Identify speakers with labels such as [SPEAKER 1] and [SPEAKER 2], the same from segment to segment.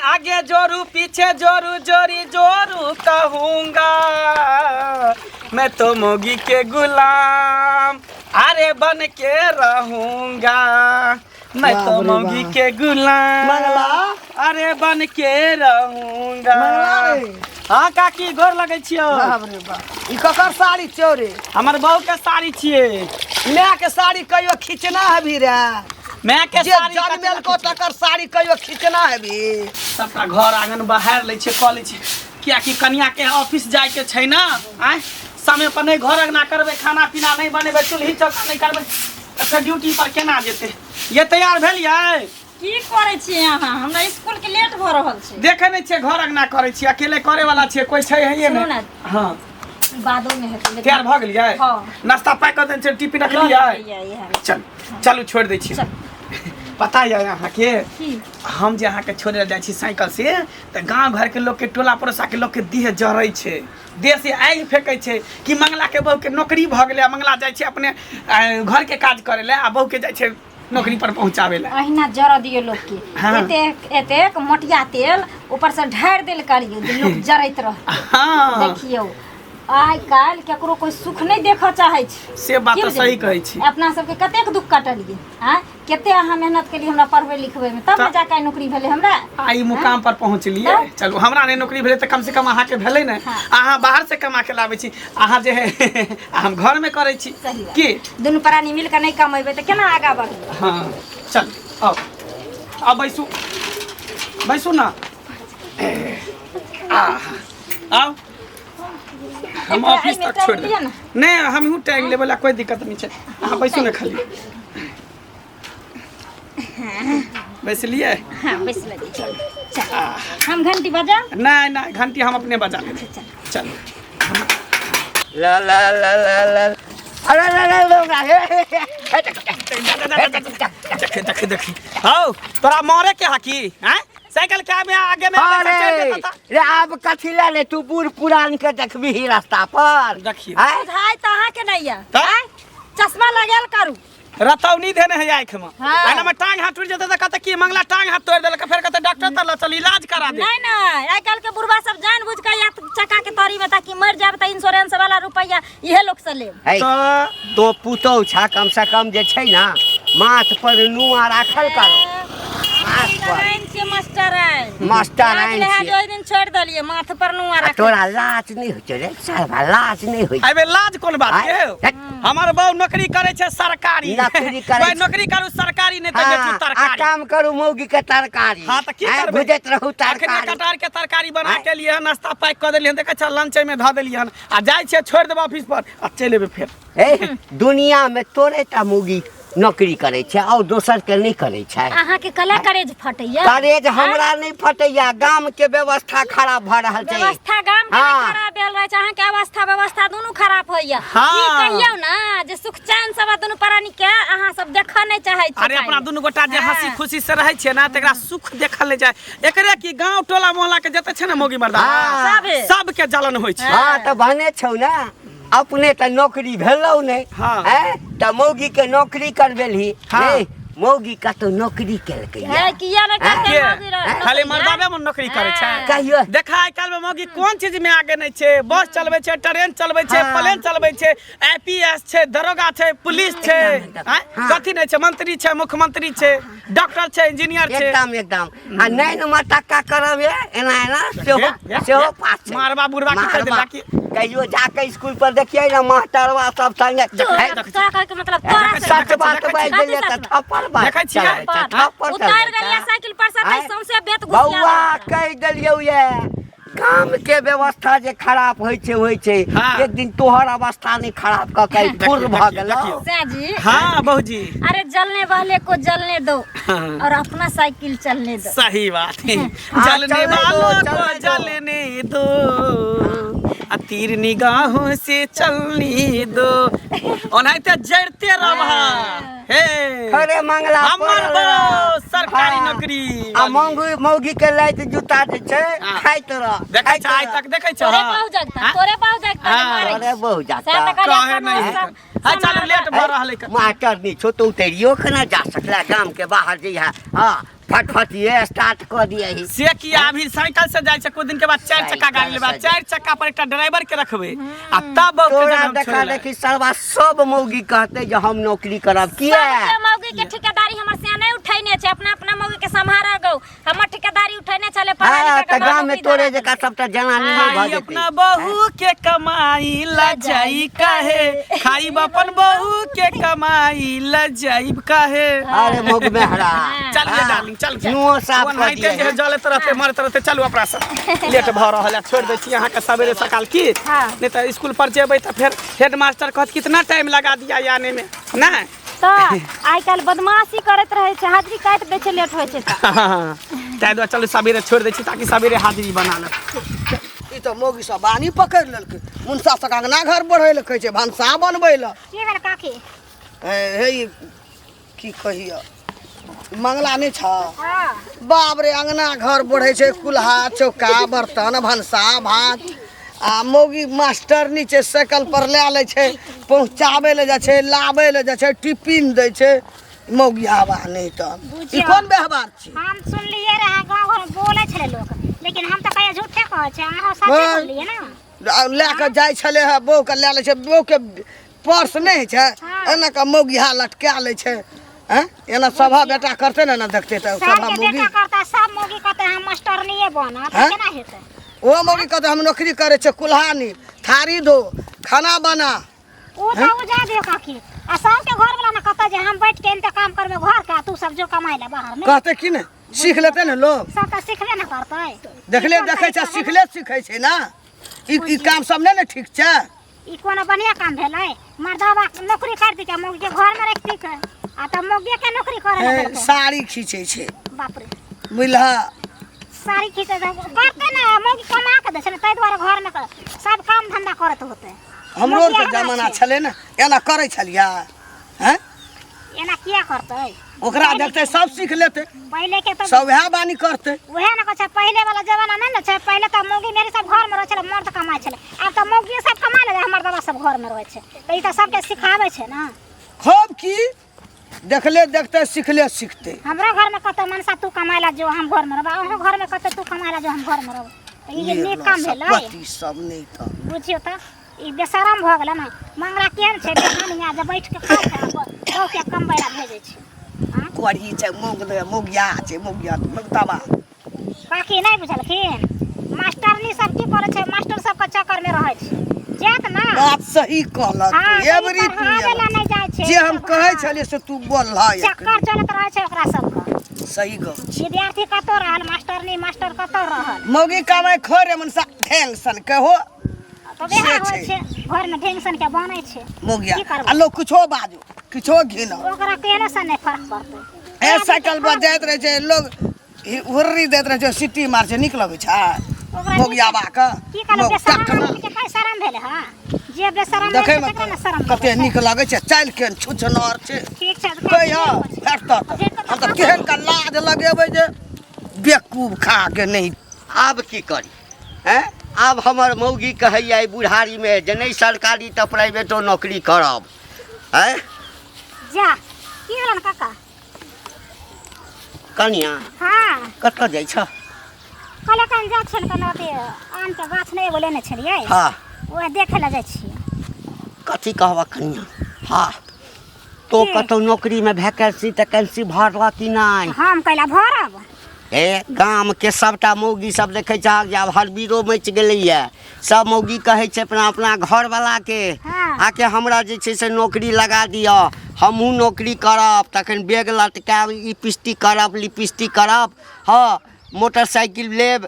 [SPEAKER 1] आगे जोरू पीछे जोरू जोरी जोरू कहूंगा, मैं तो मोगी के गुलाम अरे बन के रहूंगा, मैं तो
[SPEAKER 2] बाप रे
[SPEAKER 1] मौगी
[SPEAKER 2] बाप।
[SPEAKER 1] के गुलाम
[SPEAKER 2] मंगला?
[SPEAKER 1] अरे बन के रहूंगा।
[SPEAKER 2] मंगला रे।
[SPEAKER 1] हाँ काकी, गोर लगै छियौ।
[SPEAKER 2] बाप रे बाप, ई ककर साड़ी छौ रे?
[SPEAKER 1] हमर बहू के साड़ी छियै।
[SPEAKER 2] माय के साड़ी कहियो खींचना हबी रे?
[SPEAKER 1] माय के
[SPEAKER 2] जे
[SPEAKER 1] साड़ी
[SPEAKER 2] जनमेल को तकर साड़ी कहियो खींचना हबी?
[SPEAKER 1] सबटा घर आंगन बहार लै छियै, कऽ लै छियै, कियाकि कनिया के ऑफिस जाय के छै ना। आँय, समय पर नहि घर अंगना करबै, खाना पीना नहि बनेबै, चूल्ही चौका नहि करबै, तऽ फेर ड्यूटी पर केना जेतै? ये तैयार भेलियै?
[SPEAKER 3] की करै छियै अहाँ? हमरा स्कूल के लेट भऽ रहल छै।
[SPEAKER 1] देखै नहि छियै, घर अंगना करै छियै, अकेले करे वाला छियै, कोइ छै है
[SPEAKER 3] सुनू
[SPEAKER 1] नहि।
[SPEAKER 3] ने।
[SPEAKER 1] हँ।
[SPEAKER 3] बादो में हेतै लेकिन-
[SPEAKER 1] तैयार भऽ गेलियै?
[SPEAKER 3] हँ।
[SPEAKER 1] नाश्ता पैक कऽ देने छियै, टिफिन
[SPEAKER 3] लऽ
[SPEAKER 1] रखलियै?
[SPEAKER 3] लेलियै इएह।
[SPEAKER 1] चल चलू, छोड़ि दै छियै।
[SPEAKER 3] चल।
[SPEAKER 1] पता यऽ अहाँके?
[SPEAKER 3] की?
[SPEAKER 1] हम जे अहाँके छोड़ै लए जाइ छी साइकिल से, तऽ गाँव घरके लोकके, टोला पड़ोसाके लोकके देह जरै छै, देह से आगि फेकै छै कि मंगलाके बहूके नौकरी भऽ गेलै आ मंगला जाइ छै अपने घरके काज करै लए आ बहूके जाइ छै नौकरी पर पहुँचाबै लए।
[SPEAKER 3] अहिना जरऽ दियौ लोकके।
[SPEAKER 1] हाँ।
[SPEAKER 3] एतेक एतेक मोटिया तेल ऊपर से ढारि देल करियौ जे लोक जरैत रहत।
[SPEAKER 1] हाँ।
[SPEAKER 3] देखियौ, आइ काल्हि केकरो कोइ सुख नहि देखऽ चाहै छै।
[SPEAKER 1] से बात
[SPEAKER 3] की
[SPEAKER 1] तऽ सही
[SPEAKER 3] बुझलियै?
[SPEAKER 1] कहै छी।
[SPEAKER 3] अपना सबके कतेक दुःख कटलियै आँय, कते अहाँ मेहनत केलियै हमरा पढ़बै लिखबै में, तब ने
[SPEAKER 1] तऽ-
[SPEAKER 3] जाके आइ नौकरी भेलै हमरा।
[SPEAKER 1] आ ई मुकाम पर पहुँचलियै।
[SPEAKER 3] तऽ?
[SPEAKER 1] चलू, हमरा नहि नौकरी भेलै तऽ कम से कम अहाँके भेलै ने।
[SPEAKER 3] हाँ।
[SPEAKER 1] अहाँ बाहर से कमा के लाबै छी, अहाँ जे है आ हम घरमे करै छी।
[SPEAKER 3] सही बात।
[SPEAKER 1] की
[SPEAKER 3] दुनू प्राणी मिल कऽ नहि कमेबै तऽ केना आगाँ बढ़बै?
[SPEAKER 1] हाँ, चल आउ, आउ बैसू, बैसू ना। आ आउ, हम
[SPEAKER 3] एकरा
[SPEAKER 1] ऑफिस
[SPEAKER 3] एहिमे
[SPEAKER 1] तक छोड़ि
[SPEAKER 3] टाँगि लिअ
[SPEAKER 1] देब।
[SPEAKER 3] ने।
[SPEAKER 1] नहि, हमहूँ टाँगि लेबै ला, कोइ दिक्कत नहि छै। अहाँ बैसू ने, खाली बैसलियै?
[SPEAKER 3] हाँ, बैस लगी। चल चल, हम घंटी बजाउ?
[SPEAKER 1] नहि नहि, घंटी हम अपने बजा लेबै।
[SPEAKER 3] चल।
[SPEAKER 1] चलू।
[SPEAKER 4] ला ला ला ला ला, अरे ला ला ला, हे हे हे।
[SPEAKER 1] देखे देखे देखे, हौ तोरा मारे के हाकी हैं, साइकिल के में आगे में आवे से चढ़
[SPEAKER 4] अरे
[SPEAKER 1] जेता था।
[SPEAKER 4] रे, आब कथी ले ले तू बूढ़ पुरान के देखबही रास्ता पर?
[SPEAKER 1] देखियौ।
[SPEAKER 4] आँय?
[SPEAKER 3] बुझाइ तऽ अहाँके नहि यऽ।
[SPEAKER 1] तऽ?
[SPEAKER 3] आँय? चश्मा लगायल करू।
[SPEAKER 1] रतौनी धेने है आँखि में।
[SPEAKER 3] हाँ।
[SPEAKER 1] एना में टांग हाथ टूटि जेतै तऽ कहतै कि मंगला टांग हाथ तोड़ि देलक, फेर कहतै डॉक्टर तर लऽ चल, इलाज करा दे।
[SPEAKER 3] नहीं नहीं, आइ काल्हि के बुढ़वा सब जान बुझ के या चक्का के तरी में, ताकि मर जाए तऽ इंश्योरेंस वाला रुपया इहे लोग से लेब।
[SPEAKER 4] है
[SPEAKER 1] तऽ
[SPEAKER 4] तो पुतहु छा, कम से कम जे छै ना माथ पर नुआ राखल करो माथ पर।
[SPEAKER 3] मास्टराइन छियै, मास्टराइन।
[SPEAKER 4] मास्टराइन
[SPEAKER 3] लाज
[SPEAKER 4] छियै।
[SPEAKER 3] लिहाज ओहि दिन छोड़ि देलियै, माथ पर नुआ
[SPEAKER 4] आ
[SPEAKER 3] राखल।
[SPEAKER 4] तोरा लाज नहि होइ छौ रे सालबा, लाज नहि होइ छौ?
[SPEAKER 1] अबे लाज कोन बात के?
[SPEAKER 4] आँय?
[SPEAKER 1] हमर बहू नौकरी करे छै सरकारी।
[SPEAKER 4] नौकरी करै
[SPEAKER 1] भाई
[SPEAKER 4] छै।
[SPEAKER 1] नौकरी करू सरकारी, नहि तऽ बेचू
[SPEAKER 4] हाँ, आ
[SPEAKER 1] तरकारी।
[SPEAKER 4] काम करू मौगी के तरकारी।
[SPEAKER 1] हाँ, तऽ की
[SPEAKER 4] आँय,
[SPEAKER 1] करबै?
[SPEAKER 4] भुजैत रहू
[SPEAKER 1] अखने
[SPEAKER 4] तरकारी।
[SPEAKER 1] कटार के तरकारी बना
[SPEAKER 4] आँय?
[SPEAKER 1] के लिए हन, नाश्ता पैक कऽ देलियै हन, देखै छ लंच में धऽ देलियै हन, आ जाइ छियै छोड़ि देबै ऑफिस पर आ चलि एबै फेर।
[SPEAKER 4] ए दुनिया में तोरे टा मौगी नौकरी करै छै और दोसर के नहि करै छै।
[SPEAKER 3] अहाँके कला करेज फटैया?
[SPEAKER 4] करेज हमरा नहि फटैया, गाम के व्यवस्था खराब भऽ रहल छै।
[SPEAKER 3] व्यवस्था गाम के
[SPEAKER 4] हाँ।
[SPEAKER 3] नहि खराब भेल रहै छै, अहाँके अवस्था व्यवस्था दुनू खराब होइया।
[SPEAKER 1] हाँ।
[SPEAKER 3] ई कहियौ ने जे सुख चैन सब दुनू प्राणी के अहाँ सब देखऽ नहि चाहै छी।
[SPEAKER 1] अरे अपना दुनू गोटा जे
[SPEAKER 3] हाँ।
[SPEAKER 1] हंसी खुशी से रहै छियै ना, तकरा सुख देखल नहि जाय। एकरे की गांव टोला मोहल्ला के जते छै ने मौगी मर्दा,
[SPEAKER 4] हाँ।
[SPEAKER 3] सबे।
[SPEAKER 1] सबके जलन होइ छै।
[SPEAKER 4] हाँ तऽ भने छौ ने, अपने तऽ नौकरी भेलौ नहि।
[SPEAKER 1] हाँ।
[SPEAKER 4] हैं तऽ मौगी के नौकरी करबेलही?
[SPEAKER 1] हाँ।
[SPEAKER 4] नहीं, मौगी कतौ नौकरी केलकै
[SPEAKER 3] है किया नहि करतै
[SPEAKER 1] के?
[SPEAKER 3] मौगी रह-
[SPEAKER 1] खाली
[SPEAKER 3] नौकरी,
[SPEAKER 1] मर्दाबे में नौकरी करै छै?
[SPEAKER 3] हाँ।
[SPEAKER 4] कहियो।
[SPEAKER 1] देखा, आइ काल्हि में मौगी कोन चीज में आगे नहि छै? बस चलबै छै, ट्रेन चलबै छै,
[SPEAKER 4] हाँ।
[SPEAKER 1] प्लेन चलबै छै, आईपीएस छै, दरोगा छै, पुलिस छै,
[SPEAKER 4] एकदम, एकदम।
[SPEAKER 1] आँय?
[SPEAKER 4] हाँ।
[SPEAKER 1] कथी नहि छै? मंत्री छै, मुख्यमंत्री छै, डॉक्टर छै, इंजीनियर छै।
[SPEAKER 4] एकदम एकदम, आ नैन मटक्का करब ये एना एना सेहो
[SPEAKER 1] ये, ये,
[SPEAKER 4] सेहो
[SPEAKER 1] ये।
[SPEAKER 4] पास छै।
[SPEAKER 1] मारबा बुढ़बा की कर
[SPEAKER 4] मारबा।
[SPEAKER 1] देला की?
[SPEAKER 4] कहियो जाके स्कूल पर देखियै ने मास्टरवा सब संगे।
[SPEAKER 3] तोरा तोरा कहै के मतलब तोरा से
[SPEAKER 4] सच बात
[SPEAKER 1] देखै
[SPEAKER 4] बाजि
[SPEAKER 3] छियै।
[SPEAKER 4] देलियै तऽ थप्पड़ बाज
[SPEAKER 1] देखै छियै?
[SPEAKER 4] चलै छै, थप्पड़
[SPEAKER 3] उतारि
[SPEAKER 4] चलै
[SPEAKER 3] गेलियै
[SPEAKER 4] छै।
[SPEAKER 3] साइकिल पर से तऽ
[SPEAKER 4] आँय?
[SPEAKER 3] सौंसे बेत घुसिया
[SPEAKER 4] बौआ
[SPEAKER 3] देलक।
[SPEAKER 4] कहि देलियौ ये, गाम के व्यवस्था जे खराब होइ छै होइ छै।
[SPEAKER 1] हाँ।
[SPEAKER 4] एक दिन तोहर अवस्था नहि खराब कऽ के फुर भऽ
[SPEAKER 1] देखियौ,
[SPEAKER 4] गेलौ।
[SPEAKER 1] देखियौ।
[SPEAKER 3] सैं जी।
[SPEAKER 1] हाँ बहूजी।
[SPEAKER 3] अरे जलने वाले को जलने दो
[SPEAKER 1] हाँ।
[SPEAKER 3] और अपना साइकिल चलने दो।
[SPEAKER 1] सही बात है।
[SPEAKER 4] हाँ,
[SPEAKER 1] जलने
[SPEAKER 4] चलने दो,
[SPEAKER 1] वालों को
[SPEAKER 4] चलने दो।
[SPEAKER 1] जलने दो आ तीर निगाहों से चलने दो, ओनाहिते जड़ते रह हे।
[SPEAKER 4] अरे मंगला
[SPEAKER 1] हमर
[SPEAKER 4] पड़ल
[SPEAKER 1] बो
[SPEAKER 4] रह।
[SPEAKER 1] सरकारी
[SPEAKER 4] हाँ।
[SPEAKER 1] नौकरी
[SPEAKER 4] आ
[SPEAKER 1] वाली।
[SPEAKER 4] मौगी मौगी के लाइत जूता जे छै
[SPEAKER 1] हाँ।
[SPEAKER 4] खाइत रह।
[SPEAKER 1] देखै
[SPEAKER 4] खाइत
[SPEAKER 1] छ आइ
[SPEAKER 4] रह।
[SPEAKER 1] तक देखै छ?
[SPEAKER 3] तोरे बहु जगता,
[SPEAKER 1] हाँ?
[SPEAKER 3] तोरे बहु जगता
[SPEAKER 1] हाँ।
[SPEAKER 3] जे मारै।
[SPEAKER 4] तोरे बहु
[SPEAKER 3] सएह
[SPEAKER 4] जाता।
[SPEAKER 3] तऽ कहलियै
[SPEAKER 1] कहे
[SPEAKER 3] अपन
[SPEAKER 1] नहि
[SPEAKER 3] सब
[SPEAKER 1] है। चलू, लेट भऽ रहल है।
[SPEAKER 4] मास्टर नहीं छो तो उतरियो के ना जा सकला गाम के बाहर जइहा। हाँ, फटफटिए स्टार्ट कऽ दियही।
[SPEAKER 1] से किया अभी साइकिल से जाइ छै, कुछ दिन के बाद चारि चक्का गाड़ी लेबै,
[SPEAKER 4] साइकिल से।
[SPEAKER 1] चारि चक्का पर एकटा ड्राइवर के रखबै आ तब बहुके
[SPEAKER 4] तोरा
[SPEAKER 1] जगह हम
[SPEAKER 4] देखा
[SPEAKER 1] छोड़ै लए।
[SPEAKER 4] देखी सरवा सब मौगी कहते जे हम नौकरी करब। किया
[SPEAKER 3] सबके मौगी के ठेकेदारी हमर से नहीं उठैने छै, अपना अपना मौगी के सम्हारा गौ। हमर ठेकेदारी उठैने छले पढ़ा
[SPEAKER 4] हाँ
[SPEAKER 3] लिखा
[SPEAKER 4] तऽ
[SPEAKER 3] के
[SPEAKER 4] गाँव में
[SPEAKER 3] नौकरी
[SPEAKER 4] तोरे
[SPEAKER 3] धरा
[SPEAKER 4] जकाँ सबटा जनानी नहि भऽ
[SPEAKER 1] खाई
[SPEAKER 4] जेतै।
[SPEAKER 1] अपना बहू के कमाई लजाई काहे, खाई अपन बहू के कमाई लजाई काहे।
[SPEAKER 4] अरे मौग में हरा।
[SPEAKER 1] चलिए डार्लिंग, चल।
[SPEAKER 4] नुओ साफ कऽ
[SPEAKER 1] ओनाहिते
[SPEAKER 4] दिअ।
[SPEAKER 1] जे जलैत रहते मरैत रहते। चलू, अपना सब लेट भऽ रहल है, छोड़ि दै छी अहाँके सवेरे सकाल की।
[SPEAKER 3] हाँ।
[SPEAKER 1] नहि तऽ स्कूल पर जेबै तऽ फेर हेड मास्टर कहत कितना टाइम लगा दिया आने में, नहि?
[SPEAKER 3] तऽ आइ काल्हि बदमाशी करैत रहै छै, हाजिरी काटि दै छै लेट होइ छै तऽ।
[SPEAKER 1] ताहि दुआरे चलू सवेरे छोड़ि दै छी ताकि सवेरे हाजिरी बना लेब।
[SPEAKER 2] ई तऽ मौगी सब बानी पकड़ि लेलकै। मुनसा सबके अङ्गना घर बढ़ै लए कहै छै, भनसा बनबै लए।
[SPEAKER 3] की भेल काकी?
[SPEAKER 2] हे हे, ई की कहियऽ, मंगला नहि छ?
[SPEAKER 3] हँ।
[SPEAKER 2] बाप रे, अङ्गना घर बढ़ै छै, कुल्हा चौका बर्तन भनसा भात, आ मौगी मास्टरनी छै, साइकिल पर लए लै छै, पहुँचाबै लए जाइ छै, लाबै लए जाइ छै, टिफिन दै छै। मौगी आबा नहि तऽ ई
[SPEAKER 3] बुझियौ।
[SPEAKER 2] कोन व्यवहार छी?
[SPEAKER 3] हम सुनलियै रहए, गाँव घरमे बोलै छलै लोक, लेकिन हम तऽ कहियो झूठे कहै छै, अहाँ सचे
[SPEAKER 2] हँ।
[SPEAKER 3] बोललियै ने।
[SPEAKER 2] आ लए कऽ जाइ छलै हे, बहूके लए लै छै, बहूके पर्स नहि होइ छै?
[SPEAKER 3] हँ।
[SPEAKER 2] एना कऽ मौगी हा लटका लै छै। हँ, एना सभा बेटा करतै ने, एना देखतै तऽ सभा
[SPEAKER 3] सबके
[SPEAKER 2] मौगी
[SPEAKER 3] बेटा करता, सब मौगी कहतै हम मास्टरनीये बनब, तऽ
[SPEAKER 2] हँ?
[SPEAKER 3] केना हेतै?
[SPEAKER 2] ओ मौगी कहतै हम नौकरी करै छियै, कुल्हानी थारी धो, खाना बना।
[SPEAKER 3] ओ तऽ ओ जा दियौ काकी, आ सबके घर वाला ने कहतै जे हम बैठ के एनते काम करबै घर के, आ तू सब जो कमाइ ले बाहर में।
[SPEAKER 2] कहतै कि नहि? सीख लेतै ने लोग।
[SPEAKER 3] सब तऽ सिखबे ने करतै।
[SPEAKER 2] देखले
[SPEAKER 3] ई कोन
[SPEAKER 2] देखै छै,
[SPEAKER 3] तरीका भेलै?
[SPEAKER 2] सिखले सीखै छै ने। ई ई काम सब नहि ने ठीक छै।
[SPEAKER 3] ई कोनो बढ़िया काम भेलै? मर्दाबा नौकरी कर दिकै, मौगी के घर में रख दिकै, आ तब मौगी के नौकरी करे
[SPEAKER 2] हे,
[SPEAKER 3] लगलकै।
[SPEAKER 2] साड़ी खींचै छै।
[SPEAKER 3] बाप रे।
[SPEAKER 2] बुझलह?
[SPEAKER 3] साड़ी खींचे करते ने, मौगी कमा के दै छै ने, ताहि दुआरे घर में सब काम धंधा करत होते।
[SPEAKER 2] हमरो
[SPEAKER 3] मौगी
[SPEAKER 2] आरके
[SPEAKER 3] एना
[SPEAKER 2] जमाना
[SPEAKER 3] छै।
[SPEAKER 2] छलै ने, एना करै छलियै हैं?
[SPEAKER 3] एना किया करतै?
[SPEAKER 2] ओकरा देखतै सब सीख लेतै।
[SPEAKER 3] पहिले के तऽ
[SPEAKER 2] सब वएह बानी करतै।
[SPEAKER 3] उएह ने कहै छै, पहिले वाला जमाना नहि ने छै। पहिले तऽ मौगी मेरी सब घर में रहै छलै, मर्द कमाइ छलै। आब तऽ मौगी सब कमाइ ले, मर्दवा सब घर में रहै छै। तऽ ई तऽ सबके सिखाबै छै ने।
[SPEAKER 2] खूब की देखले देखते सिखले सिखते।
[SPEAKER 3] हमरो घर में कहतै मनसा तू कमाइ ला जो, हम घर में रहबै। अहूँ घर में कहतै तू कमाइ ला जो, हम घर में रहबै। तऽ ई जे नीक काम भेलै?
[SPEAKER 2] पति सब नहि तऽ
[SPEAKER 3] बुझियौ तऽ ई बेशरम भऽ गेलै ने। मंगला केहन छै बेहानिया, जे बैठ के खाइ छै आ बहूके कमबै ला भेजै छै। आँ?
[SPEAKER 2] कोढ़ी छै, मौग दे, मौगिया छै, मौगिया मौगताबा।
[SPEAKER 3] काकी नहि बुझलखिन, मास्टरनी सब की करै छै, मास्टर सबके चक्कर में रहै छै, जायत ने।
[SPEAKER 2] बात सही कहलक।
[SPEAKER 3] हाँ,
[SPEAKER 2] तू
[SPEAKER 3] तऽ ई
[SPEAKER 2] एवरी तू
[SPEAKER 3] पढ़ाबै ला नहि जाइ छै
[SPEAKER 2] जे हम
[SPEAKER 3] सब,
[SPEAKER 2] कहै
[SPEAKER 3] हाँ।
[SPEAKER 2] छलियै से तू बोलह।
[SPEAKER 3] चक्कर चलैत रहै छै ओकरा सबके।
[SPEAKER 2] सही गप छै।
[SPEAKER 3] विद्यार्थी कतौ रहल, मास्टरनी मास्टर कतौ रहल।
[SPEAKER 2] मौगी कमाइ खोरे मनसा ढेंग सन के हो।
[SPEAKER 3] तऽ वएह
[SPEAKER 2] से
[SPEAKER 3] होइ
[SPEAKER 2] छै।
[SPEAKER 3] छै, घरमे ढेंग सन के बनै छै।
[SPEAKER 2] मौगिया
[SPEAKER 3] की करबै?
[SPEAKER 2] आ लोग किछो बाजू, किछो घिनो,
[SPEAKER 3] ओकरा केहनो सन नहि फर्क पड़तै।
[SPEAKER 2] ए साइकिल पर जाइत रहै छै लोग, हुर्री दैत रहै छै, सीटी मार छै, नीक लगै छै
[SPEAKER 3] ओकरा
[SPEAKER 2] मौगियाबा के?
[SPEAKER 3] की कहलहुँ,
[SPEAKER 2] मौग
[SPEAKER 3] बेशरम
[SPEAKER 2] टकना।
[SPEAKER 3] आदमी के कहीं शरम भेलै हँ? जे बेशरम रहै
[SPEAKER 2] देखै
[SPEAKER 3] छै
[SPEAKER 2] मे
[SPEAKER 3] तकरा ने शरम
[SPEAKER 2] कते
[SPEAKER 3] लगै छै।
[SPEAKER 2] नीक लगै छै, चालि केहन छुछनर छै।
[SPEAKER 3] ठीक छै तऽ
[SPEAKER 2] कहिया भेटत?
[SPEAKER 3] भेटत।
[SPEAKER 2] हम तऽ केहन का लाज लगेबै जे बेकूफ खा के नहि।
[SPEAKER 4] आब की करी हैं? आब हमर मौगी कहैया एहि बुढ़ारीमे जे नहि सरकारी तऽ प्राइवेटो नौकरी करब हैं।
[SPEAKER 3] जा, की भेलन काका?
[SPEAKER 4] कनिया।
[SPEAKER 3] हाँ।
[SPEAKER 4] कतऽ जाइ छ?
[SPEAKER 3] कहले कन जाइ छियनि कन अथी आमके गाछ नहि एगो लेने छलियै?
[SPEAKER 4] हाँ।
[SPEAKER 3] वएह देखै लए जाइ छियै।
[SPEAKER 4] कथी कहबह कनिया, हाँ तो
[SPEAKER 3] की?
[SPEAKER 4] कतौ नौकरीमे वैकेंसी तैकेंसी भरलह कि नहि?
[SPEAKER 3] हम कैला भरब?
[SPEAKER 4] हे, गामके सभटा मौगी सब देखै छहक जे आब हरबीरो मचि गेलैए। सब मौगी कहै छै अपना अपना घरवलाके,
[SPEAKER 3] हाँ।
[SPEAKER 4] आके हमरा जे छै से नौकरी लगा दिअ, हमहूँ नौकरी करब, तखन बैग लटकायब, लिपस्टिक करब, लिपस्टिक करब, हँ, मोटरसाइकिल लेब,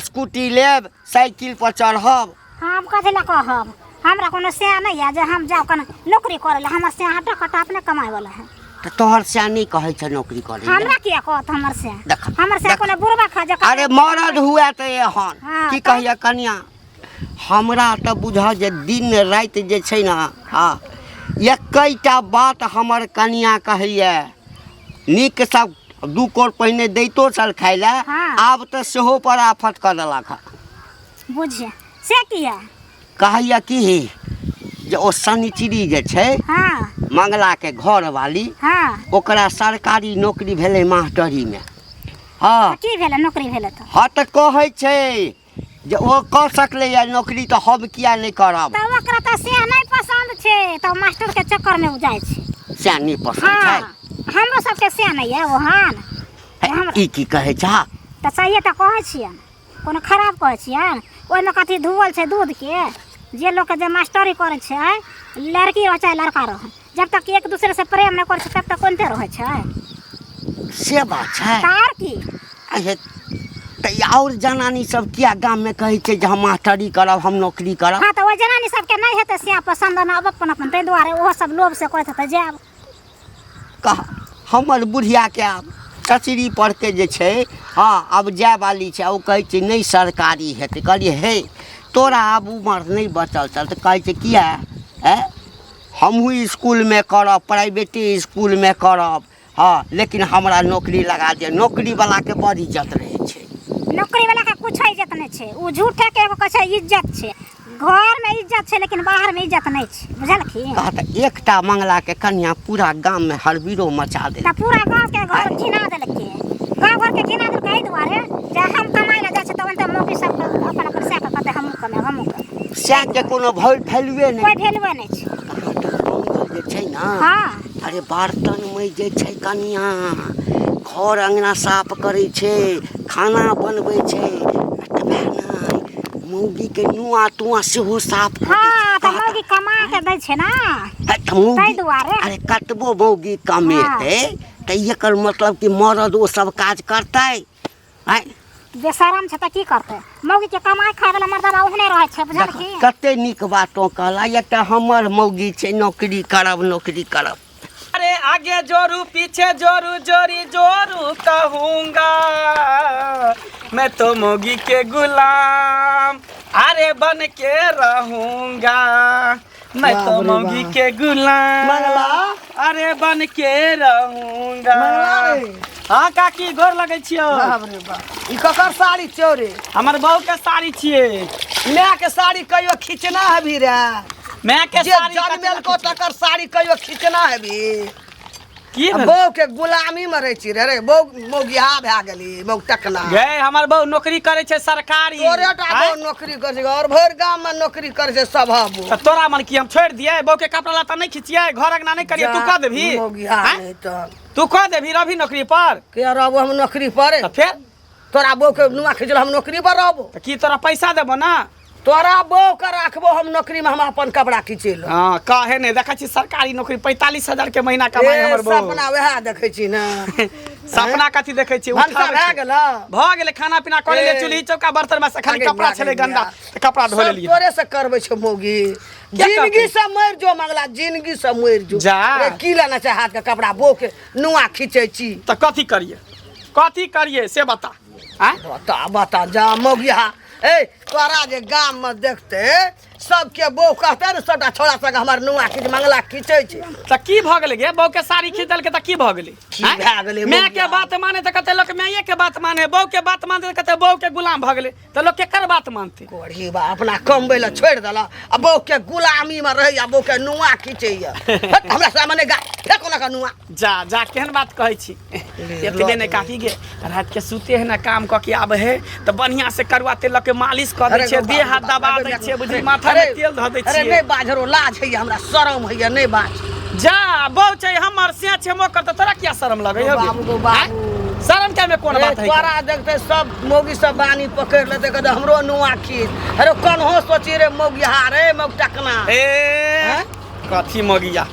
[SPEAKER 4] स्कूटी लेब, साइकिल पर चढ़ब।
[SPEAKER 3] हम कथी लए कहब? हमरा कोनो सएह नहि यऽ जे हम जाउ कने नौकरी करै लए। हमर सएह हटा कटा अपने कमाइ वाला है।
[SPEAKER 4] तऽ तोहर सएह नहि कहै छै नौकरी करै लए?
[SPEAKER 3] हमरा किया कहत हमर सएह?
[SPEAKER 4] देख,
[SPEAKER 3] हमर सएह
[SPEAKER 4] देख।
[SPEAKER 3] कोनो बुढ़बा खा जे
[SPEAKER 4] अरे मरद हुए तऽ एहन।
[SPEAKER 3] हाँ,
[SPEAKER 4] की
[SPEAKER 3] तऽ?
[SPEAKER 4] कहिए कनिया, हमरा तऽ बुझह जे दिन राति जे छै ने, हँ, एकैटा बात हमर कनिया कहैए। नीकसँ दू कोर पहिने दैतो छल खाइ लए,
[SPEAKER 3] हाँ।
[SPEAKER 4] आब तऽ सेहो पर आफत कऽ देलक हँ।
[SPEAKER 3] बुझिए से किया?
[SPEAKER 4] कहैए की जे ओ शनिचरी जे छै,
[SPEAKER 3] हाँ।
[SPEAKER 4] मंगलाके घरवाली
[SPEAKER 3] हँ
[SPEAKER 4] ओकरा सरकारी नौकरी भेलै मास्टरीमे। हँ
[SPEAKER 3] की भेलै नौकरी भेलै तऽ?
[SPEAKER 4] हँ तऽ कहै छै जे ओ कऽ सकलैए नौकरी तऽ हम किया नहि करब।
[SPEAKER 3] तऽ ओकरा तऽ से नहि पसन्द छै तऽ मास्टर के चक्कर में ओ जाइ छै।
[SPEAKER 4] सएह नहि पसन्द छै?
[SPEAKER 3] हँ हमरो सबके से नहि यऽ ओहन।
[SPEAKER 4] हे, ई की कहै छह?
[SPEAKER 3] तऽ सहिए तऽ कहै छियनि, कोनो खराब कहै छियनि? ओहिमे कथी धुअल छै दूधके? जे लोकके जे मास्टरी करै छै, लड़की रह चाहे लड़का रह, जब तक एक दूसरे से प्रेम नहि करै छै तब तक कोनते रहै छै।
[SPEAKER 4] से बात छै?
[SPEAKER 3] तऽ आर की।
[SPEAKER 4] अहे तऽ आओर जनानी सब किया गाममे कहै छै जे हम मास्टरी करब, हम नौकरी करब?
[SPEAKER 3] हँ तऽ ओहि जनानी सबके नहि हेतै से पसन्द न अपन अपन, ताहि दुआरे ओहो सब लोभ से कहैत हेतै जायब।
[SPEAKER 4] कह हमर बुढ़ियाके आब कचरी पढ़के जे छै, हँ आब जाय वाली छै, ओ कहै छै नहि सरकारी हेतै। कहलियै हे तोरा आब उमर नहि बचल छल। तऽ कहै छै किया आँय, हमहूँ इसकुलमे करब, प्राइवेटे इसकुलमे करब, हँ लेकिन हमरा नौकरी लगा दिअ। नौकरीवलाके बड़ इज्जत रहै छै।
[SPEAKER 3] नौकरी वाला के कुछ इज्जत नहीं छै, उ झूठे के एगो कहै छै इज्जत छै, घर में इज्जत छै लेकिन बाहर में इज्जत नहीं छै, बुझलखिन?
[SPEAKER 4] कह तऽ एकटा मंगलाके कन्या पूरा गाममे हरबीरो मचा देलकै।
[SPEAKER 3] तऽ पूरा गाँव के घर घिना देलकै, गाँव घर के घिना देलकै एहि दुआरे जे हम कमाइ लए जाइ छै तऽ ओनते मौगी सब अपन अपन सएह के कहतै हमहूँ कमायब हमहूँ कमायब।
[SPEAKER 4] सएहके कोनो वैल्यूए नहि,
[SPEAKER 3] कोइ वैल्यूए नहि छै।
[SPEAKER 4] कहाँ तऽ मंगल जे छै ने,
[SPEAKER 3] हँ
[SPEAKER 4] अरे बर्तन मजै छै कनिया, घर अङ्गना साफ करै छै, खाना बनबै छै, एतबे नहि मौगीके नुआ तुआ सेहो साफ कऽ दै
[SPEAKER 3] हँ
[SPEAKER 4] छै।
[SPEAKER 3] तऽ मौगी कमा के दै छै ने
[SPEAKER 4] है तऽ मौगी,
[SPEAKER 3] ताहि दुआरे।
[SPEAKER 4] अरे कतबो मौगी कमेतै तऽ एकर मतलब कि मरद ओ सब काज करतै? आँय
[SPEAKER 3] बेशरम छै तऽ की करतै, मौगी के कमाइ खाय वाला मर्दाबा ओहने रहै छै, बुझलखिन?
[SPEAKER 4] कते नीक बात तोँ कहला। एकटा हमर मौगी छै नौकरी करब नौकरी करब।
[SPEAKER 1] अरे आगे जोरू पीछे जोरू जोरी जोरू कहूँगा मैं तो मोगी के गुलाम अरे बन के रहूँगा, मैं तो
[SPEAKER 2] बाप रे
[SPEAKER 1] मोगी
[SPEAKER 2] बाप।
[SPEAKER 1] के गुलाम
[SPEAKER 2] मंगला।
[SPEAKER 1] अरे बन के रहूँगा।
[SPEAKER 2] मंगला रे।
[SPEAKER 1] हाँ काकी गोर लगै छियौ।
[SPEAKER 2] बाप रे बाप, ई ककर साड़ी छियौ रे?
[SPEAKER 1] हमर बहू के साड़ी छियै।
[SPEAKER 2] माय के साड़ी कहियो खींचना हेबी रे?
[SPEAKER 1] माय के
[SPEAKER 2] जे
[SPEAKER 1] साड़ी
[SPEAKER 2] जनमेलको तकर साड़ी कहियो खींचना हेबी?
[SPEAKER 1] की भेल?
[SPEAKER 2] बहू के गुलामी में रहै छी रे? रे बहू मौगिया भए गेली, मौग टकना
[SPEAKER 1] गे। हमर बहू नौकरी करै छै सरकारी।
[SPEAKER 2] तोरे टा
[SPEAKER 1] आँय?
[SPEAKER 2] बहू नौकरी करै छै और भरि गाम में नौकरी करै छै सब
[SPEAKER 1] तऽ तोरा मन की हम छोड़ि दियै? बहू के कपड़ा लत्ता नहि खिचियै, घर अंगना नहि करियै, तू कऽ देबही?
[SPEAKER 2] मौगिया
[SPEAKER 1] आँय?
[SPEAKER 2] नहि तऽ
[SPEAKER 1] तू कऽ देबही रवि नौकरी पर?
[SPEAKER 2] के रहबो हम नौकरी पर?
[SPEAKER 1] तऽ फेर
[SPEAKER 2] तोरा बहू के नुआ खिचल हम नौकरी पर रहबो?
[SPEAKER 1] तऽ की तोरा पैसा देबो ना?
[SPEAKER 2] तोरा बहू के राखबो हम नौकरी में, हम अपन कपड़ा खिचेलो।
[SPEAKER 1] हाँ काहे नहि देखै छी सरकारी नौकरी 45,000 के महीना कमाइ हमर बहू।
[SPEAKER 2] सपना वएह देखै छी ने।
[SPEAKER 1] सपना कथी देखै छी?
[SPEAKER 2] भनसा
[SPEAKER 1] उठाबै
[SPEAKER 2] भए
[SPEAKER 1] छै।
[SPEAKER 2] गेल?
[SPEAKER 1] भऽ गेलै, खाना पीना कऽ लेलियै,
[SPEAKER 2] ए।
[SPEAKER 1] चूल्ही चौका बर्तन में से खाली
[SPEAKER 2] आगे
[SPEAKER 1] कपड़ा
[SPEAKER 2] आगे
[SPEAKER 1] छलै गंदा
[SPEAKER 2] आगे।
[SPEAKER 1] तऽ कपड़ा धो
[SPEAKER 2] सब
[SPEAKER 1] लेलियै।
[SPEAKER 2] तोरे से करबै छौ मौगी।
[SPEAKER 1] क्या
[SPEAKER 2] जिंदगी
[SPEAKER 1] करतै?
[SPEAKER 2] से मरि जो मंगला, जिंदगी से मरि जो।
[SPEAKER 1] जा।
[SPEAKER 2] रे की लेना छै हाथ के कपड़ा, बहू के नुआ खींचै छी।
[SPEAKER 1] तऽ कथी करियै, कथी करियै से बता? आँय
[SPEAKER 2] बता बता जा मौगिया। ए तोरा जे गाम में देखते सबके बहू कहते ने सबटा छोड़ा सब हमर नुआ खींच मंगला खींचै छै।
[SPEAKER 1] तऽ की भऽ गेलै गे? बहू के साड़ी खींच देलकै तऽ की भऽ गेलै?
[SPEAKER 2] की
[SPEAKER 1] आँय?
[SPEAKER 2] भए गेलै
[SPEAKER 1] माय
[SPEAKER 2] मौगिया?
[SPEAKER 1] के बात माने तऽ कते लोक माये के बात माने, बहू के बात माने तऽ कते बहू के गुलाम भऽ गेलै, तऽ लोक केकर बात मानतै?
[SPEAKER 2] कोढ़ी बा अपना कमबै लए छोड़ि देलक आ बहू के गुलामी में रहैया, बहू के नुआ खींचैया। हट, हमरा सामने गा फेको ना का नुआ।
[SPEAKER 1] जा जा केहन बात कहै छी। एतबे नहि काकी गे, राति के सुते है ना, काम कऽ के आबै है तऽ बढ़िया से करुआ तेल लऽ के मालिश कऽ दै
[SPEAKER 2] अरे
[SPEAKER 1] छियै,
[SPEAKER 2] गो
[SPEAKER 1] देह हाथ
[SPEAKER 2] बाबू,
[SPEAKER 1] दबा
[SPEAKER 2] अरे
[SPEAKER 1] दै
[SPEAKER 2] बाबू,
[SPEAKER 1] छियै, बुझली
[SPEAKER 2] अरे,
[SPEAKER 1] माथा में तेल धऽ दै
[SPEAKER 2] अरे
[SPEAKER 1] छियै।
[SPEAKER 2] नहि बाजरो, लाज होइया हमरा, शरम होइया, नहि बाज।
[SPEAKER 1] जा बहु छै हमर से छै मोकर, तऽ तोरा किया शरम लगै हौ गे?
[SPEAKER 2] बाबू गो बाबू।
[SPEAKER 1] आँय? शरम के में कोन
[SPEAKER 2] ए,
[SPEAKER 1] बात है?
[SPEAKER 2] तोरा देखते सब मौगी सब बानी पकड़ लेते, कहते हमरो नुआ खींच। अरे कन्हो सोची रे मौगिया रे मौग टकना।
[SPEAKER 1] ए
[SPEAKER 2] हैं?
[SPEAKER 1] कथी मौगिया?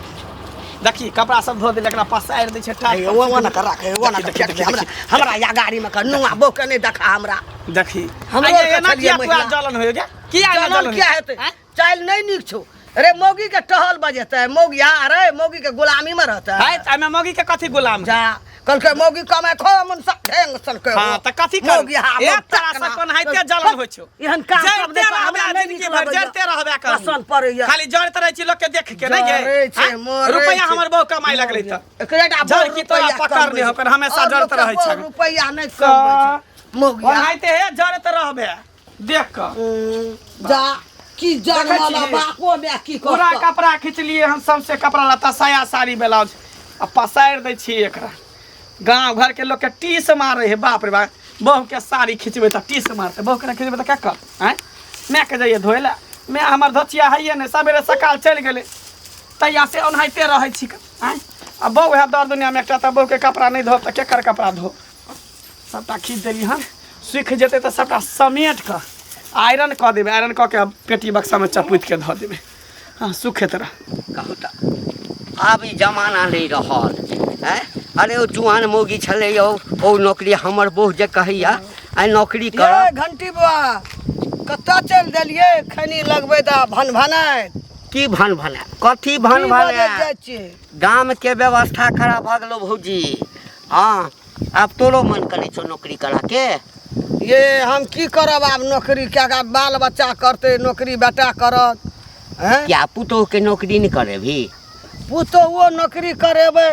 [SPEAKER 1] देखी कपड़ा सब धो देल, एकरा पसारि दै छै टाट
[SPEAKER 2] ए,
[SPEAKER 1] पर।
[SPEAKER 2] ओ ना कर राख, ओ ना
[SPEAKER 1] देखी,
[SPEAKER 2] कर
[SPEAKER 1] देखी,
[SPEAKER 2] फेंक दे हमरा
[SPEAKER 1] देखी,
[SPEAKER 2] हमरा या गाड़ी में कर नुआ बो के नहीं देखा हमरा।
[SPEAKER 1] देखी
[SPEAKER 2] हमरो
[SPEAKER 1] आइए,
[SPEAKER 2] के
[SPEAKER 1] एना
[SPEAKER 2] छलियै
[SPEAKER 1] किया तोरा
[SPEAKER 2] महिला।
[SPEAKER 1] जलन होय गे? किया एना
[SPEAKER 2] जलन
[SPEAKER 1] जलन
[SPEAKER 2] किया
[SPEAKER 1] होय?
[SPEAKER 2] हेतै?
[SPEAKER 1] आँय?
[SPEAKER 2] चालि नहीं नीक छौ रे, मौगी के टहल बजेतै मौगिया रे, मौगी के गुलामी में रहतै।
[SPEAKER 1] है तऽ एहिमे मौगी के कथी गुलाम?
[SPEAKER 2] जा कहलकै मौगी कमाइ खो मन सब ढेंग सन के।
[SPEAKER 1] हाँ तऽ कथी करू?
[SPEAKER 2] मौगी हा
[SPEAKER 1] एक तरह से कोनाहिते जलन होइ छौ।
[SPEAKER 2] एहन काम सब
[SPEAKER 1] जरिते
[SPEAKER 2] देख
[SPEAKER 1] रहबे
[SPEAKER 2] हमरा नहि
[SPEAKER 1] जिंदगी
[SPEAKER 2] नीक
[SPEAKER 1] भरि,
[SPEAKER 2] लगैया।
[SPEAKER 1] जरिते रहबे करबही।
[SPEAKER 2] पसंद पड़ैया।
[SPEAKER 1] खाली जरते रहै छी लोक के देख के, नहि गे?
[SPEAKER 2] जरै छै,
[SPEAKER 1] आँय?
[SPEAKER 2] मरै
[SPEAKER 1] रुपैआ
[SPEAKER 2] छै।
[SPEAKER 1] हमर बहू कमाइ लगलै तऽ
[SPEAKER 2] एकरे टा
[SPEAKER 1] जर
[SPEAKER 2] बहु
[SPEAKER 1] की तोरा
[SPEAKER 2] रुपैआ
[SPEAKER 1] पकड़ने
[SPEAKER 2] कमबै
[SPEAKER 1] हो,
[SPEAKER 2] छै।
[SPEAKER 1] हमेशा
[SPEAKER 2] और
[SPEAKER 1] जरत
[SPEAKER 2] लोकके
[SPEAKER 1] रहै
[SPEAKER 2] बहु
[SPEAKER 1] छै।
[SPEAKER 2] रुपैआ नहि कमबै छै मौगिया।
[SPEAKER 1] ओनाहिते हे जरत रहबे देख कऽ।
[SPEAKER 2] जा की
[SPEAKER 1] देखै
[SPEAKER 2] जनमल
[SPEAKER 1] छी?
[SPEAKER 2] बापो माय की
[SPEAKER 1] पूरा
[SPEAKER 2] करतौ
[SPEAKER 1] कपड़ा खिचलिए हम सबसे कपड़ा लत्ता साया साड़ी ब्लाउज आ पसारि दै छियै एकरा गाँव घरके लोकके टीस मारै है बाप रे बाप बहुके साड़ी खिचबै तऽ टीस मारतै बहुके नहि खिचबै तऽ केकर आँय मायके जइए धोए लए माय हमर धोचिया हैये नहि सवेरे सकाल चलि गेलै तहिया से ओनाहिते रहै छी आँय आ बहु है दर दुनियामे एकटा तऽ बहुके कपड़ा नहि धोब तऽ केकर कपड़ा धो सभटा खींच देली हन सूखि जेतै तऽ सभटा समेट कऽ आयरन कऽ देबै आयरन कऽ के पेटी बक्सामे चपुति के धऽ देबै हँ सुखेत रह
[SPEAKER 4] कहू तऽ आब ई जमाना नहि रहल आँय अरे ओ जुआन मौगी छलै यौ ओ नौकरी हमर बहु जे कहैया आइ नौकरी
[SPEAKER 2] ये
[SPEAKER 4] करब
[SPEAKER 2] घंटी बुआ कतऽ चलि देलियै खैनी लगबै तऽ भन भनाय
[SPEAKER 4] की भन भनाय कथी भन
[SPEAKER 2] की बजै
[SPEAKER 4] भनाय
[SPEAKER 2] जाइ छियै
[SPEAKER 4] गामके व्यवस्था खराब भऽ गेलौ भौजी हँ आब तोरो मन करै छौ नौकरी करऽके
[SPEAKER 2] ये हम की करब आब नौकरी क्या आब बाल बच्चा करतै नौकरी बेटा करत हैं
[SPEAKER 4] क्या पुतोहके नौकरी नहि करेबही
[SPEAKER 2] पुतोहुओ नौकरी करेबै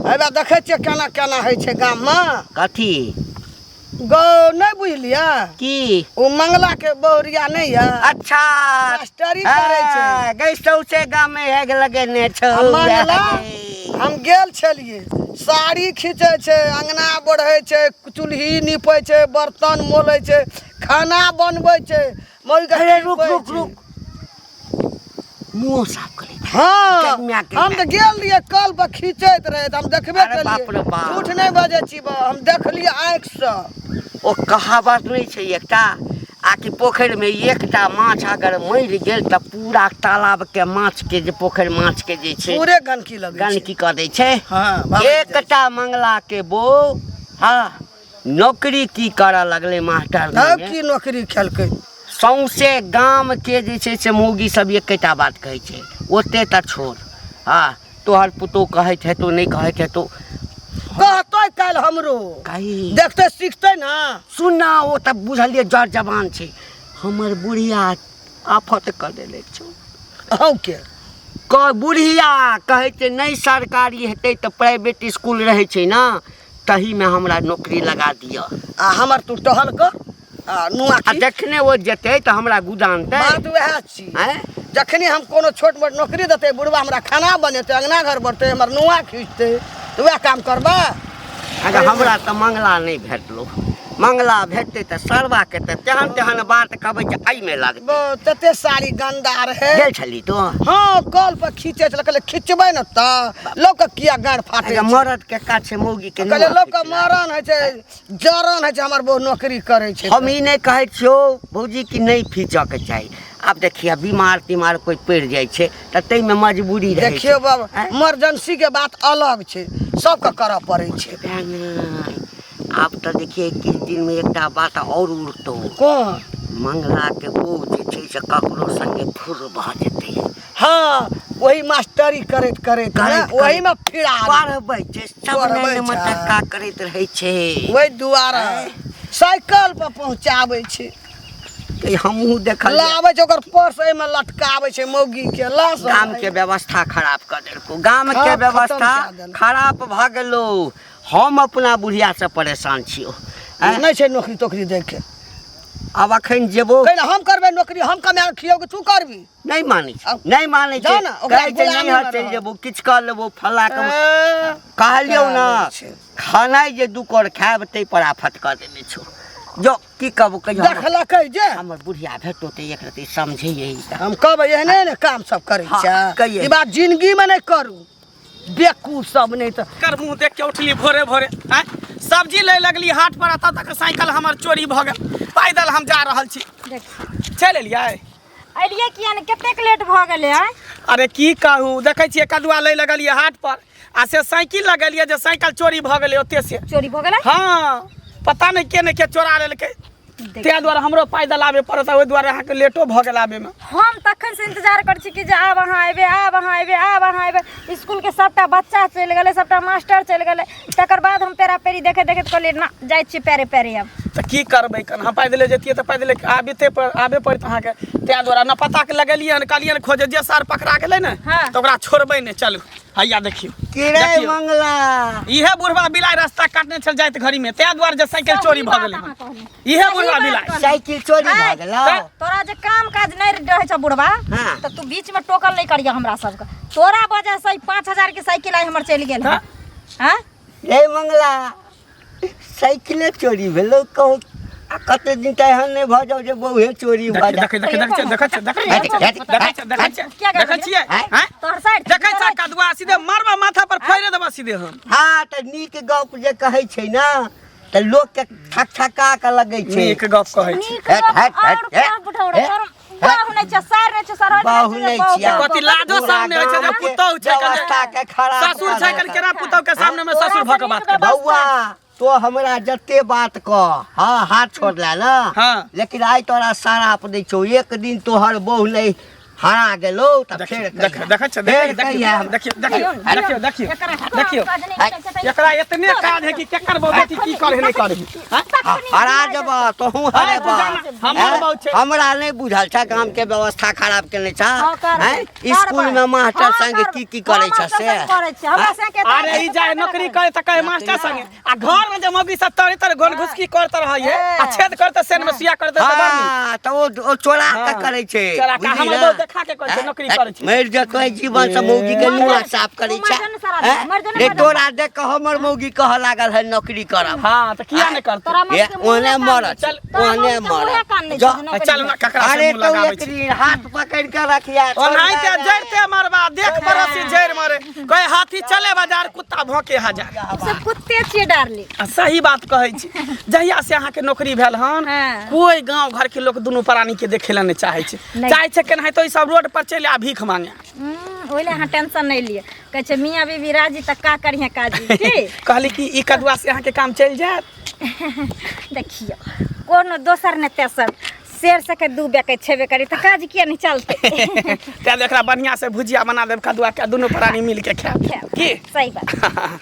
[SPEAKER 2] हेबे देखै छियै केना केना होइ छै गाममे
[SPEAKER 4] कथी
[SPEAKER 2] गौ नहि बुझलियै
[SPEAKER 4] की
[SPEAKER 2] ओ मंगलाके बहुरिया नहि यऽ
[SPEAKER 4] अच्छा
[SPEAKER 2] मास्टरी करै छै
[SPEAKER 4] हाँ, गै सौसे गाममे आगि लगेने छौ
[SPEAKER 2] आ मंगला हम गेल छलियै साड़ी खींचै छै अङ्गना बढ़ै छै चूल्ही नीपै छै बर्तन मोलै छै खाना बनबै छै मौगी
[SPEAKER 4] अरे रुक
[SPEAKER 2] खिबै
[SPEAKER 4] रुक
[SPEAKER 2] छै।
[SPEAKER 4] रुक मुँह साफ करै
[SPEAKER 2] हँ
[SPEAKER 4] कन्या के
[SPEAKER 2] हम तऽ गेल रहियै कल पर खींचैत रहै तऽ हम देखबे
[SPEAKER 4] अरे बाप रे
[SPEAKER 2] केलियै
[SPEAKER 4] बाप।
[SPEAKER 2] झूठ नहि बजै छी बा हम देखलियै आँखिसँ
[SPEAKER 4] ओ कहावत नहि छै एकटा आकि पोखरिमे एकटा माछ अगर मरि गेल तऽ पूरा तालाबके माछके जे पोखरि माछके जे छै
[SPEAKER 2] पूरे गंदगी लगै छै
[SPEAKER 4] गंदगी कऽ दै छै
[SPEAKER 2] हँ बाप रे।
[SPEAKER 4] एकटा मंगलाके बो हँ नौकरी की करऽ लगलै मास्टर
[SPEAKER 2] तब की नौकरी खेलकै
[SPEAKER 4] सौंसे गामके जे छै से मौगी सब एकेटा बात कहै छै ओते तऽ छोड़ हँ तोहर पुतोह कहैत हेतौ नहि कहैत हेतौ
[SPEAKER 2] कहतै काल्हि हमरो
[SPEAKER 4] कही
[SPEAKER 2] देखतै सिखतै ने
[SPEAKER 4] सुन ना ओ तऽ बुझलियै जर जवान छै हमर बुढ़िया आफत कऽ देने छौ
[SPEAKER 2] अहूँके
[SPEAKER 4] क बुढ़िया कहै छै नहि सरकारी हेतै तऽ प्राइवेट इसकुल रहै छै ने तहीमे हमरा नौकरी लगा दिअ
[SPEAKER 2] आ हमर तू टहल कर आ नुआ
[SPEAKER 4] आ जखने ओ जेतै तऽ हमरा गुदानतै
[SPEAKER 2] बात वएह छी
[SPEAKER 4] आँय
[SPEAKER 2] जखनी हम कोनो छोट मोट नौकरी देतै बुढ़बा हमरा खाना बनेतै अंगना घर बढ़तै हमर नुआ खींचतै तऽ वएह काम करबै
[SPEAKER 4] अगर हमरा तऽ मंगला नहि भेटलो मंगला भेटतै तऽ सरवाके तऽ तेहन तेहन बात कहबै जे एहिमे लगतै
[SPEAKER 2] तते साड़ी गंदा रहै
[SPEAKER 4] गेल छली तू
[SPEAKER 2] हँ कल पर खींचै छलै कहले खिचबै ने तऽ लोक के किया गाँड़ फाटै
[SPEAKER 4] अगर
[SPEAKER 2] छै
[SPEAKER 4] मरद के काज छै मौगी के
[SPEAKER 2] कहले
[SPEAKER 4] नुआ
[SPEAKER 2] लोक के
[SPEAKER 4] खींचनाइ।
[SPEAKER 2] मरण होइ छै जरन होइ छै हमर बहु नौकरी करै छै
[SPEAKER 4] हम ई नहि कहै छियौ भौजी कि नहि फीचऽके चाही आब देखिए बीमार तीमार कोइ पड़ि जाइ छै तऽ ताहिमे मजबूरी रहै छै
[SPEAKER 2] देखियौ बाबा
[SPEAKER 4] आँय?
[SPEAKER 2] इमरजेंसी के बात अलग छै सबके करऽ पड़ै छै
[SPEAKER 4] तें नहि। आब तऽ देखिए किछु दिनमे एकटा बात आओर उड़तौ
[SPEAKER 2] कोन
[SPEAKER 4] मंगलाके बहू जे छै से ककरो संगे फुर भऽ जेतै
[SPEAKER 2] हँ वही मास्टरी करैत करैत ने
[SPEAKER 4] करैत
[SPEAKER 2] वही में फिरा
[SPEAKER 4] पढ़बै छै सब
[SPEAKER 2] पढ़बै
[SPEAKER 4] नैन
[SPEAKER 2] छै।
[SPEAKER 4] मटक्का करैत रहै छै
[SPEAKER 2] वही दुआरे साइकिल पर पहुँचाबै छै
[SPEAKER 4] तऽ हमहूँ देखल
[SPEAKER 2] लाबै छै ओकर पर्स एहिमे लटकाबै छै मौगी के ला सब
[SPEAKER 4] गामके व्यवस्था खराब कऽ देलको गामके
[SPEAKER 2] खराब खतम
[SPEAKER 4] व्यवस्था
[SPEAKER 2] कए देलको।
[SPEAKER 4] खराब भऽ गेलो हम अपना बुढ़ियासँ परेशान छियौ आँय?
[SPEAKER 2] नहि छै नौकरी तोकरी दै के
[SPEAKER 4] आब अखन जेबो
[SPEAKER 2] कहै हम करबै नौकरी हम कमा कऽ खियौ कि तू करबी
[SPEAKER 4] नहि मानै छै
[SPEAKER 2] आब
[SPEAKER 4] नहि मानै छै
[SPEAKER 2] जाउ ने, ओकरा
[SPEAKER 4] कहै छै
[SPEAKER 2] गुलामीमे
[SPEAKER 4] नैहर चलि
[SPEAKER 2] रहब।
[SPEAKER 4] जेबो किछु कऽ लेबो फल्ला कऽ
[SPEAKER 2] ए,
[SPEAKER 4] कहलियौ ने
[SPEAKER 2] कए लै छै।
[SPEAKER 4] खानाइ जे दू कौर खायब ताहि पर आफत कऽ देने छौ जो की कहबो कहियो
[SPEAKER 2] देखलकै जे
[SPEAKER 4] हमर बुढ़िया भेटो तऽ एक रति समझैए ई तऽ
[SPEAKER 2] हम कहबै एहने ने काम सब करै
[SPEAKER 4] हाँ,
[SPEAKER 2] छै
[SPEAKER 4] कहियै।
[SPEAKER 2] ई बात जिंदगी में नहि करू बेकूफ सब नहि तऽ
[SPEAKER 1] कर मुँह देख के उठली भोरे भोरे आँय सब्जी लै लगली हाट पर आ तब तक साइकिल हमर चोरी भऽ गेल पैदल हम जा रहल छी
[SPEAKER 3] देख
[SPEAKER 1] चलि एलियै
[SPEAKER 3] एलियै किया ने कतेक लेट भऽ गेलै आँय
[SPEAKER 1] अरे की कहू देखै छियै कदुआ लै लगलियै हाट पर आ से साइकिल लगलियै जे साइकिल चोरी भऽ गेलै ओते से
[SPEAKER 3] चोरी भऽ गेलै
[SPEAKER 1] हँ पता नहि के नहि के चोरा लेलकै ताहि दुआरे हमरो पैदल आबे पड़त ओहि दुआरे अहाँके लेटो भऽ गेल आबेमे
[SPEAKER 3] हम तखन से इंतजार करै छी कि जे आब अहाँ अयबै आब अहाँ अयबै आब अहाँ अयबै इसकुलके सभटा बच्चा चलि गेलै सभटा मास्टर चलि गेलै तकर बाद हम पेरा पेरी देखैत देखैत कहलियै ना जाइ छियै पैरे पैरे आब
[SPEAKER 1] तऽ की करबै कन हम पैदले जैतियै तऽ पैदले आबिते पर आबे पड़त अहाँके ताहि दुआरे न पता के लगेलियै हन, कहलियै हन खोजे, जे सार पकड़ा गेलै ने
[SPEAKER 5] हाँ।
[SPEAKER 1] तऽ ओकरा छोड़बै नहि। चलू, हैया देखियौ।
[SPEAKER 4] की रे?
[SPEAKER 1] देखियौ।
[SPEAKER 4] मंगला।
[SPEAKER 1] इहे बुढ़वा बिलाइ रास्ता काटने छल जाइत घड़ी में, ताहि दुआरे जे साइकिल चोरी भऽ गेलै हन। इहे बुढ़वा बिलाइ।
[SPEAKER 4] साइकिल चोरी भऽ गेलौ?
[SPEAKER 5] तोरा जे काम काज नहि रहै छौ बुढ़वा,
[SPEAKER 4] हाँ।
[SPEAKER 5] तऽ तू बीच में टोकल नहि करिय हमरा सबके। तोरा वजह से 5000 के साइकिल आइ हमर चलि गेल।
[SPEAKER 1] हाँ।
[SPEAKER 5] हाँ।
[SPEAKER 4] रे मंगला, साइकिले चोरी भेलौ? कहू, आ कते दिन तऽ एहन नहि भऽ जाउ जे बहुए चोरी भऽ
[SPEAKER 1] देखै
[SPEAKER 4] जाय।
[SPEAKER 1] देखै देखै देखै देखै देखै देखै
[SPEAKER 5] क्या
[SPEAKER 1] देखै छियै? आँय?
[SPEAKER 5] तोहर साइड
[SPEAKER 1] देखै छ कदुआ, सीधे मारबा माथा पर, फोड़ि देबा सीधे हम।
[SPEAKER 4] हँ, तऽ नीक गप जे कहै छै ने तऽ लोकके ठक ठका कऽ लगै छै।
[SPEAKER 1] नीक गप कहै छी।
[SPEAKER 5] नीक
[SPEAKER 4] हट,
[SPEAKER 5] गप।
[SPEAKER 4] हट,
[SPEAKER 5] और
[SPEAKER 4] हट,
[SPEAKER 5] क्या बुढ़ौड़ा
[SPEAKER 4] हट,
[SPEAKER 5] तोर बाहु नहि छै, सार नहि छै, सरहद
[SPEAKER 4] बाहु
[SPEAKER 5] नहि
[SPEAKER 4] नहि
[SPEAKER 5] छै।
[SPEAKER 4] छियै।
[SPEAKER 1] कथी लाजो सामने होइ छै जे पुतहु छै कने
[SPEAKER 4] व्यवस्था के खराब
[SPEAKER 1] ससुर छै कन केना पुतहु के सामने में ससुर भऽ के बात करै।
[SPEAKER 4] बौआ, तो हमरा जते बात कह, हाँ, हाथ छोड़ला ने।
[SPEAKER 1] हाँ।
[SPEAKER 4] लेकिन आइ तोरा श्राप दै छौ, एक दिन तोहर बहु नहि हरा गेलौ तऽ
[SPEAKER 1] देखियौ
[SPEAKER 4] फेर
[SPEAKER 1] देखियौ देखै छै।
[SPEAKER 4] फेर
[SPEAKER 1] देखियौ।
[SPEAKER 4] कहिया?
[SPEAKER 1] देखियौ देखियौ देखियौ देखियौ देखियौ।
[SPEAKER 5] देखियौ।
[SPEAKER 1] एकरा एतने काज है कि केकर बहु बेटी की करे नहि करे, हाँ?
[SPEAKER 4] हरा जेब तोहूँ।
[SPEAKER 1] अरे
[SPEAKER 4] हरेब।
[SPEAKER 1] तू जाना, हमर बहु छै।
[SPEAKER 4] हमरा नहि बुझल छ गाम के व्यवस्था खराब केने छ? हैं? स्कूल में मास्टर संग की की करै छ से?
[SPEAKER 1] अरे ई जाए नौकरी करे तऽ कहे मास्टर संगे, आ घर में जे मौगी सब तरे तरे घोन घुसकी करते रहै आ छेद करते सेन में सुइया करते तऽ बड़ नीक।
[SPEAKER 4] हाँ, तऽ ओ चोरा के
[SPEAKER 1] हाँ।
[SPEAKER 4] करै छै।
[SPEAKER 1] चोरा के,
[SPEAKER 4] बुझली
[SPEAKER 1] हमर
[SPEAKER 4] ने?
[SPEAKER 1] बहु देखा के करै छै, नौकरी करै छै।
[SPEAKER 4] मरि जेतै जीवन से, मौगी के नुआ साफ करै
[SPEAKER 5] तू
[SPEAKER 4] छै।
[SPEAKER 5] मर जो ने सारा दिन,
[SPEAKER 4] हैं?
[SPEAKER 5] मर जो ने
[SPEAKER 4] रे
[SPEAKER 5] मर जो।
[SPEAKER 4] तोरा देख के हमर मौगी कहऽ लागल है नौकरी करब।
[SPEAKER 1] हाँ, तऽ किया नहि करते?
[SPEAKER 5] तोरा मौगी
[SPEAKER 4] ए,
[SPEAKER 5] के मुँहे
[SPEAKER 4] ओहने
[SPEAKER 5] कान
[SPEAKER 4] मरत।
[SPEAKER 1] चल,
[SPEAKER 5] तोरा
[SPEAKER 4] ओहने
[SPEAKER 5] मौगी के मुँहे
[SPEAKER 4] मरत।
[SPEAKER 5] कान नहि
[SPEAKER 4] जा,
[SPEAKER 5] छै जे नौकरी
[SPEAKER 1] चल ना, ककरा से
[SPEAKER 4] अरे
[SPEAKER 1] मुँह
[SPEAKER 4] तो
[SPEAKER 1] लगाबै
[SPEAKER 4] एक
[SPEAKER 1] छी?
[SPEAKER 4] दिन हाथ पकड़ के रखिया।
[SPEAKER 1] ओनाहिते जड़ते मरबा देख, पड़ोसी जड़ि मरे, कहे हाथी चले बाजार, कुत्ता भौंके हजार।
[SPEAKER 5] सब कुत्ते छियै डार्लिंग।
[SPEAKER 1] आ सही बात कहै छी, जहिया से अहाँके नौकरी भेल हन,
[SPEAKER 5] हाँ।
[SPEAKER 1] कोई गांव घर के लोग दुनू प्राणी के देखे ला नहीं चाहे छै।
[SPEAKER 5] नहि।
[SPEAKER 1] चाहे छै केनाहितो ई सब रोड पर चलि आ भीख मांगे।
[SPEAKER 5] ओहि लए अहाँ टेंशन नहि लिअ। कहै छै मियाँ बीबी राजी तऽ का करिहे काजी की।
[SPEAKER 1] कहली कि ई कदुआ से अहाँके काम चलि जायत?
[SPEAKER 5] देखियौ, कोनो दोसर ने तेसर शेर सके दू बेके छेबे करी तऽ काज किया नहि चलतै?
[SPEAKER 1] तैं एकरा बढ़िया से भुजिया बना देब कदुआ के, दुनू प्राणी मिल के खायब।
[SPEAKER 5] खायब।
[SPEAKER 1] की?
[SPEAKER 5] सही बात।